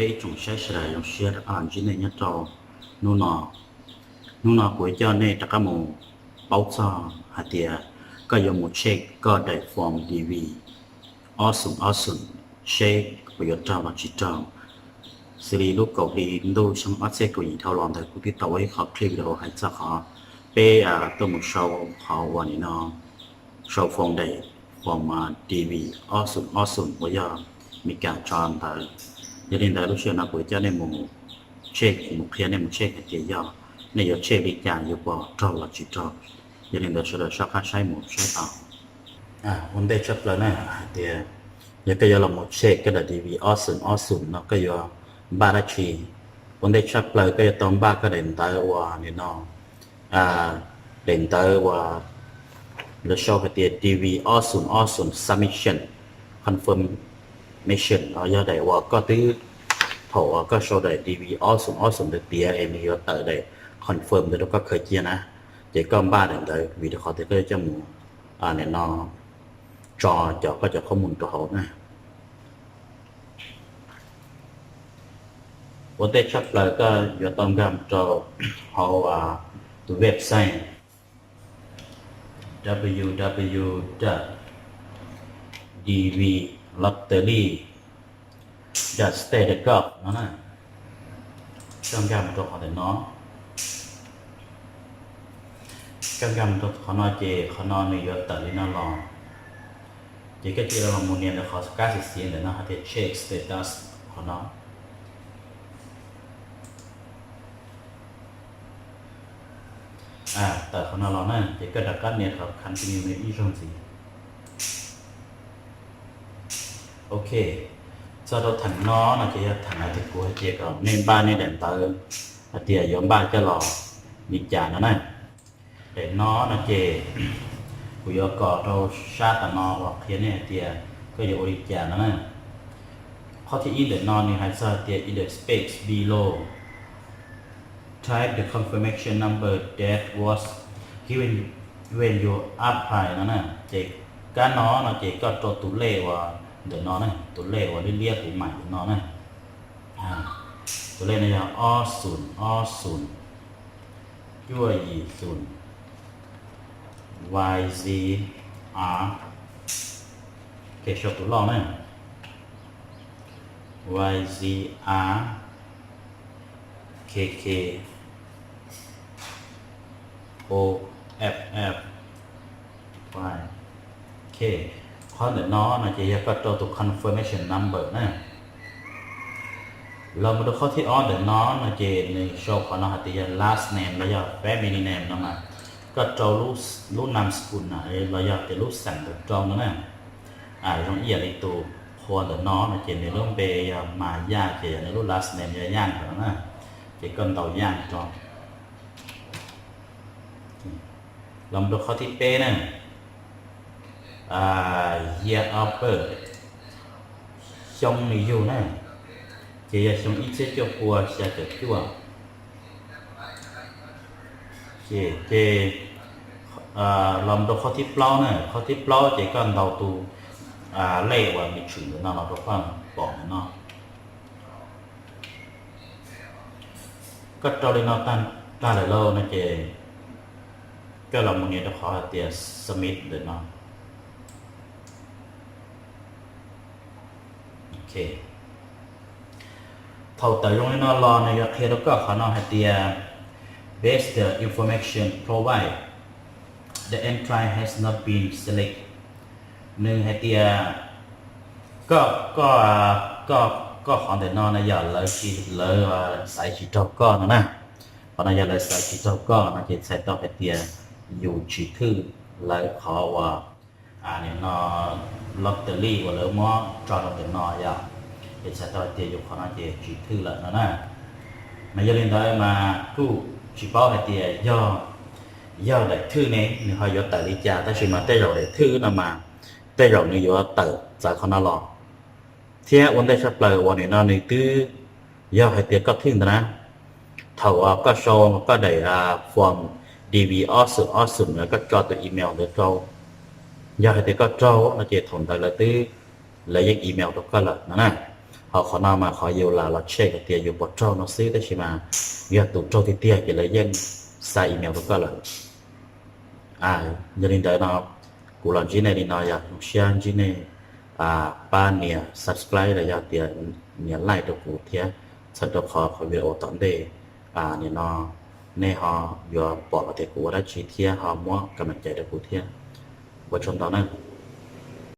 Ib tsoom saib sawv daws, zoo siab rov qab los ntsib nej nyob rau hnub no. Hnub no kuv coj nej rov qab mus paub txog hais tias koj yuav mus check koj daim form D V ob xoom ob xoom, seb puas yuav raug los tsis raug. Xws li lub kaum hli ntuj xyoo ob txhiab kaum yim dhau los ntawd kuv twb tau ua ib qho clip video hais txog qhov peb tuaj mus sau qhov uas nim no sau form daim form D V ob xoom ob xoom uas yog Meskas tso ntawd. Yog li ntawd lub sij hawm no kuv coj nej mus check, mus qhia nej mus check hais tias yog nej yuav check li cas yuav puas raug los tsis raug. Yog li ntawd sawv daws soj qab saib mus saib tau. Ua ntej tshaj plaws na hais tias yog koj yuav los mus check koj daim D V ob xoom ob xoom no koj yuav npaj dab tsi? Ua ntej tshaj plaws koj yuav tau npaj koj daim ntawv uas nim no, daim ntawv uas lawv sau hais tias D V ob xoom ob xoom submission confirmation, yog daim uas koj twb, thaum uas koj sau daim D V ob xoom ob xoom ntawd tiav es nws yuav tawm daim confirm ntawd rau koj khaws cia na. Ces koj npaj daim ntawd vim rau qhov tias koj yuav coj mus nim no tso cov koj cov qhob mus rau hauv na. Ua ntej tshaj plaws koj yuav tau nkag rau hauv tus website W W W dot D V lottery dot state dot gov no na. Koj nkag mus rau qhov ntawm no, koj nkag mus rau qhov no ces qhov no nws yuav tawm li no los. Ces koj cia li los mus nias ntawm qhov kab xim xiav ntawm no hais tias check status qhov no. Tawm qhov no los na ces koj rov qab nias qhov continue no ib zaug ntxiv. Ok, txog rau theem no no ces yog theem hais tias kuv hais tias kom nej npaj nej daim ntawv hais tias yuav npaj coj los li cas no na. Daim no no ces kuv yuav kos rau sab tom no uas qhia nej hais tias koj yuav ua li cas no na. Qhov thib ib ntawm no nws hais txog hais tias in the space below, type the confirmation number that was given when you apply no na. Ces kab no no ces koj rau tus lej uas ntawm no na, tus lej uas liab liab kuv mam ntawm no na. Tus lej no yog ob xoom ob xoom cuaj yim xoom Y Z R, ces sau tus loj na, Y Z R K K O F F Y. Ok, qhov ntawm no no ces yog koj rau tus confirmation number na. Los mus rau qhov thib ob ntawm no no ces nws sau qhov no hais tias yog last name los yog family name no mas koj rau lub nam skum na los yog tias lub xeem ntawd rau no na. Zoo ib yam li tus qhua ntawm no no ces nws lub npe yog Mas Yaj ces yog nws lub last name yog Yaj ntawd na, ces koj ntaus Yaj rau. Los mus rau qhov thib peb na, year of birth, xyoo nws yug na, ces yog xyoo ib txhiab cuaj pua xya caum cuaj. Ces los mus rau qhov thib plaub na, qhov thib plaub ces koj ntaus tus lej uas nws tshwm ntawm no los rau koj pom ntawm no. Koj rau li no tag lawm lauj no ces koj los mus nias rau qhov hais tias submit ntawm no. Thaum tawm zoo li no los nws yuav qhia rau koj qhov no hais tias based the information provided, the entry has not been selected. Nws hais tias koj, koj, koj qhov ntawm no na yog lawv tsis, lawv xaiv tsis raug koj no na. Qhov no yog lawv xaiv tsis raug koj no ces txhais tau hais tias yus tsis thwj lawv qhov uas nim no lottery uas lawv muab tso rau ntawm no yog, ces txhais tau hais tias yus qhov no ces tsis thwj lawm no na. Mas yog li ntawd mas kuj tsis paub hais tias yog, yog daim thwj ne nws ho yuav tawm li cas, tab sis mas tej zaum daim thwj no mas tej zaum nws yuav tawm txawv qhov no los. Thiab ua ntej tshaj plaws uas nim no nws twb yog hais tias koj thwj ntawd na, thaum uas koj sau koj daim form D V ob xoom ob xoom ntawd koj tso tus email ntawd rau, yog hais tias koj raug no ces thaum ntawd lawv twb, lawv yeej email rau koj lawm no na. Ho qhov no mas qhov yus lam los check hais tias yus puas raug no xwb, tab sis mas yog tus raug tiag tiag ces lawv yeej xa email rau koj lawm. Yog li ntawd no, kuv los ntsib nej li no yog zoo siab ntsib nej pab nias subscribe los yog tias nias like rau kuv thiab, txhawm rau qhov qhov video tom ntej, nim no nej ho yuav pom hais tias kuv ua dab tsi thiab ho muab ka meem cai rau kuv thiab. Ua tsaug ntau na.